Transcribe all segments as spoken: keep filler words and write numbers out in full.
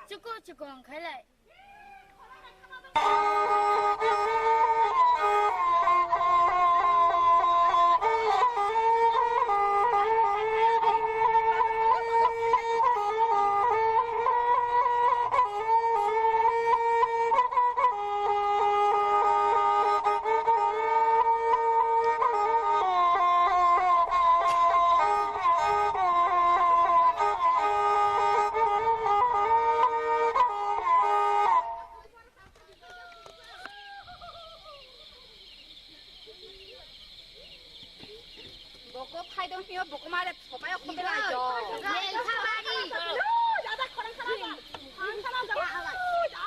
Chukung chukung khailai. Boko phaidong hiyo, boko mare sopai okto belai jo. Lel khamani. Dada khorang khana ja. Khorang khana ja.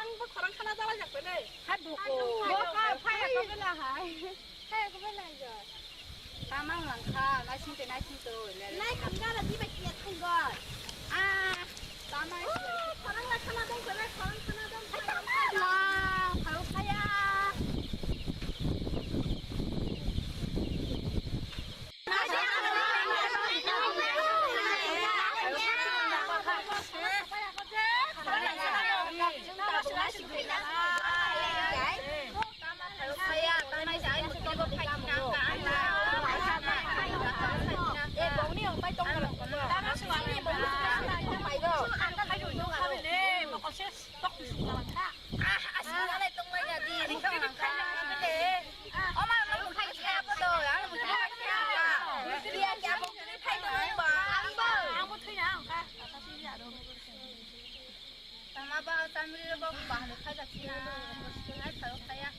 Ang bo khorang khana ja jak bele. Hai boko. Boko phai okto bela hai. Hai okto belai jo. Tamang langkha, naising te naising to. Nai khamga ra di ba kiya thangoi. Ah. Tama. Khorang la khana dong, khorang khana dong. Hai tama. La, khao khaya. Tama ba chamri ro ba bahalo khaja china. Hai pharo khaya.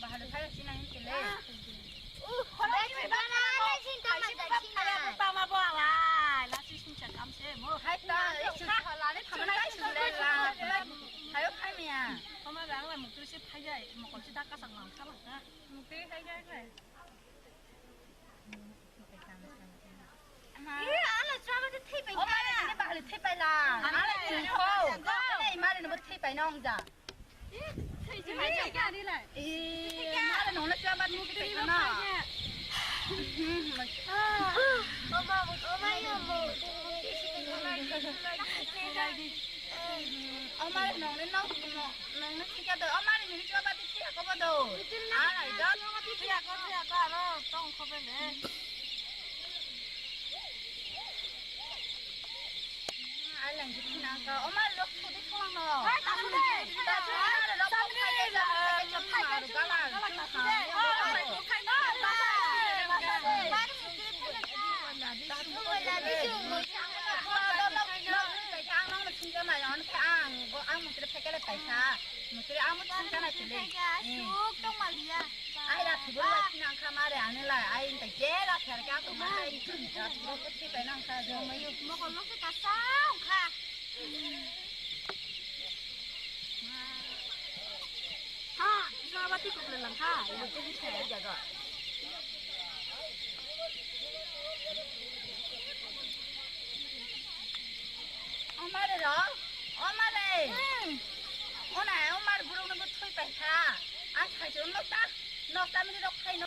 Bahalo khaja china hin tele. Uh, khorang ni ba na, na, sin tama da china. Tama ba la, la si sin cha kam se mo. Hai ta, sin khala ni thamna sin le la. Hayo khai miya. Tama ba la muktu se phai jai, mokol se dak ka sang lang khala. Muktu khai jai khai. Ih, ala chwaba de thwi pai. O mare ni bahali thwi pai la. Ala chwngkho. Ei mare ni bo thwi pai nong ja. Ih, mare nong le chwaba ni thwi pai na. Oma, oma yo mo. O mare nong le nong mo. Nong le thwi ka do. O mare ni chwaba de thwi ko bo do. Ala do. Thwi ko, thwi ko, aro tong kho bele. Ai lang jik na ka. O ma lok thudi thong no. Hai, ta thudi. Ta thudi, lok thudi. Chok ma ru gala. Chok ma ru gala. Ang nang thung ka na yon ka ang, ang mukre phekele paisa. Mukre ang mukre thung ka na chile. Suk tong ma liya. Ai la thubur la khinang kha mare ane la ai ta je la pher ka ko ma ai la thubur ko thi pai nang kha jo mayu. Mo ko lok ka sa kha. Ha, jo ba ti ko le lang kha. Ina ko bi kha ja ga. Amare ro, amare. Hmm. Ona, amar burung no thoi pai kha. Ang khai jo nok ta, nok ta mini rok khai no.